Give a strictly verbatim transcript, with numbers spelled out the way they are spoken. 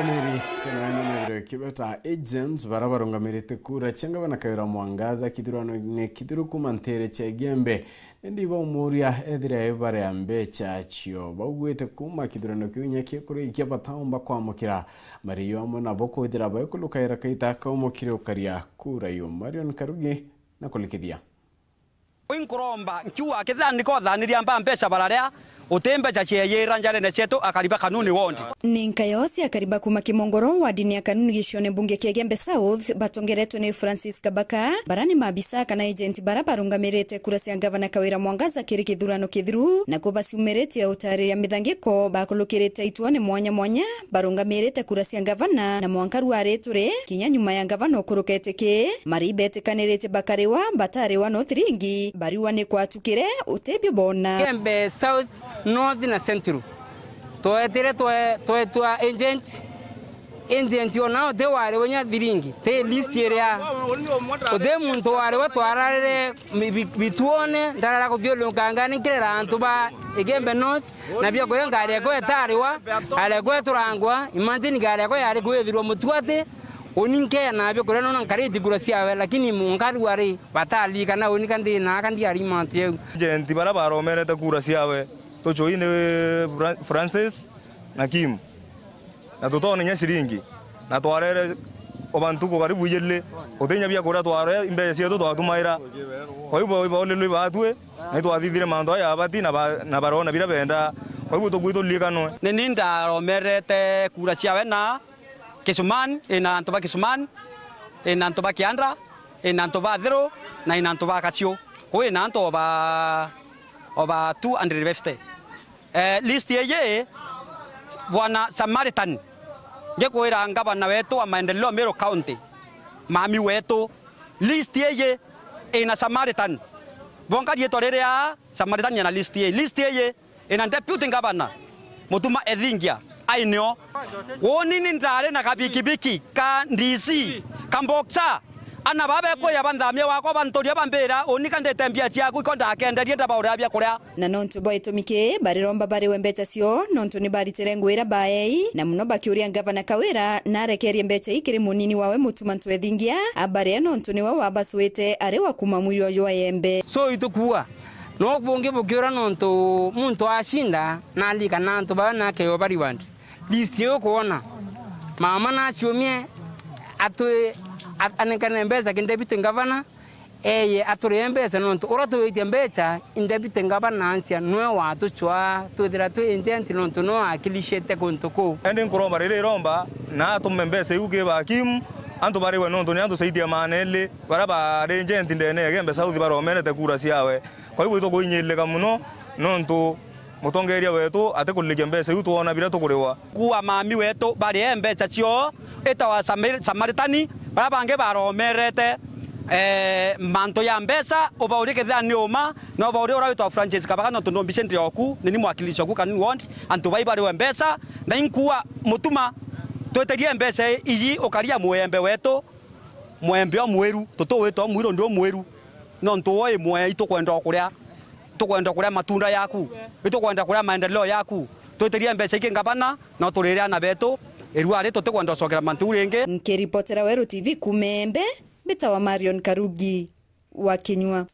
Mary, kana ino methirwe kibeta agents bara barungamirite kura cia ngavana Kawira Mwangaza kithurano-ini kithiru kuma ntere cia Igembe. Indi baumuria ethira e barea mbecha cio. Baugwite kuma kithurano kiu inya kikurikia bataumba kwamukira mariu amwe nabo kwithira baikulukaira kaita kaumukire ukaria kura iu. Marion Karugi na kulikithia. Inkuromba nkiuga kethira niko thaniria mba mbecha bararia uti mbecha cieyira njarene cietu akariba kanuni wondi. Ni nkayo cia kariba kuma Kimongoro, wardini ya Kanuni gicione mbunge kia Igembe South, batongeretwe ni Francis Kabaka, bara ni mabisa kana agent bara barungamirite kura cia ngavana Kawira Mwangaza kiri kithurano kithiru, na kubaciumiritie utariria mithangiko bakulukirite ituone mwanya mwanya barungamirite kura cia ngavana, na mwanka ruari turi kinya nyuma ya ngavana ukurukete ki, mari ibetikanirite bakariwa, batariwa no thiringi, bariwa ni kwatukire, utibio bona. Igembe South, North na Central. Twetire twe-, twetwa agent. Agent ona uti wariwe nya thiringi. Ti list iria. Uti muntu wariwe twararire mi-, bi-, bituone, ndarara kuthiurunka ngani nkirera antu ba Igembe North, na biakuria ngari yakwa itariwa, ngari yakwa iturangwa, imagine ngari yakwa yari kwithirwa mutuati, uni nkeya na biakuria nona nkariti kura ciawe, lakini munkaru ari, batalika na uni ka ndina, ka ndiari mantu yau. Agent bara baromerete kura ciawe, tucui ni Fra-, Francis na Kim. Na tutoona inya ciringi. Na twarere o bantuku karibu ijiri, utinya biakuria twarere, imbeca cietu twatumaira. Kwa hivyo, ibaulilwe ibatwi, na itwathithire mantu aya abati na ba-, na barona bira benda. Kwa hivyo, tukui tulikanwe. Ni ni ndaromerete kura ciawe na Kisumani, ina antu ba Kisumani, ina antu ba Kianda, ina antu ba Thiru, na ina antu ba Kaciu. Kuu ina antu oba, oba two hundred fifty. Eh, list iji, Bwana Samaritan, ngikwira ngavana wetu wa maendeleo Meru County, mami wetu, list iji ina Samaritan. Bonka riitwa riria Samaritan ina list iji. List iji ina deputy governor, Mutuma Ethingia, ainio. Uni ni ndari na kabikibiki ka D C, ka Boxer, ana baba ekuya banthamia wakwa banturia bambira, uni ka ndite mbia ciaku, iko ndakenderie ndabaurira bia kuria. Na nontu bwa gitumi kii, bariromba bariwe mbecha cio, nontu ni baritire ngugi iria baei, na muno bakiuria ngavana Kawira narekerie mbecha ii kiri munini wawe Mutuma Ntwethingia, abarie nontu niwe wabasuite ari wa kuuma mwiri uju wa Igembe. So itukuua, no bungi bukiura nontu muntu acinda, nalika na antu baa nakeo bari bantu. List iu ukwona, mama naciumie, atwi-, a-, anengane mbecha ki deputy governor, eye aturie mbecha nontu uria twitie mbecha, i deputy governor ancia niwe watucwaa twithira twi agent nontu niwe wakilishite kuntu kuu. Indi nkuromba riria iromba, na atume mbecha iu ki ba Kim, antu bariwe nontu ni antu zaidi ya maana eri, baria bari agent ndene ya Igembe South baromerete kura ciawe. Kwa hivyo itukuinyilika muno, nontu mutongeria wetu atikuririkia mbecha iu twona biria tukuriwa. Kuua mami wetu barie mbecha cio, itawa Samar-, Samaritani, baria bangi baromerete, eh, mantu ya mbecha, ubaurie kethira ni uma, na ubaurie uria witwa Francis Kabaka, nontu no mbicindire oku, ni ni mwakilishi oku Kanuni ward, antu bai bariwe mbecha, na inkuua Mutuma, twitirie mbecha iji ukaria muembe wetu, muembe umwiru, tutuwite umwiru ndi umwiru. Nontu we wi mwea, itukwenda o kuria, itukwenda o kuria matunda yaku, itukwenda kuria maendeleo yaku. Twitirie mbecha iki ngavana, no turiria ana betu, irua ri tutikwenda ucokera mantu ringi. Nkiripotera Weru T V kuuma Igembe, mbitawa Marion Karugi wa Kinyua.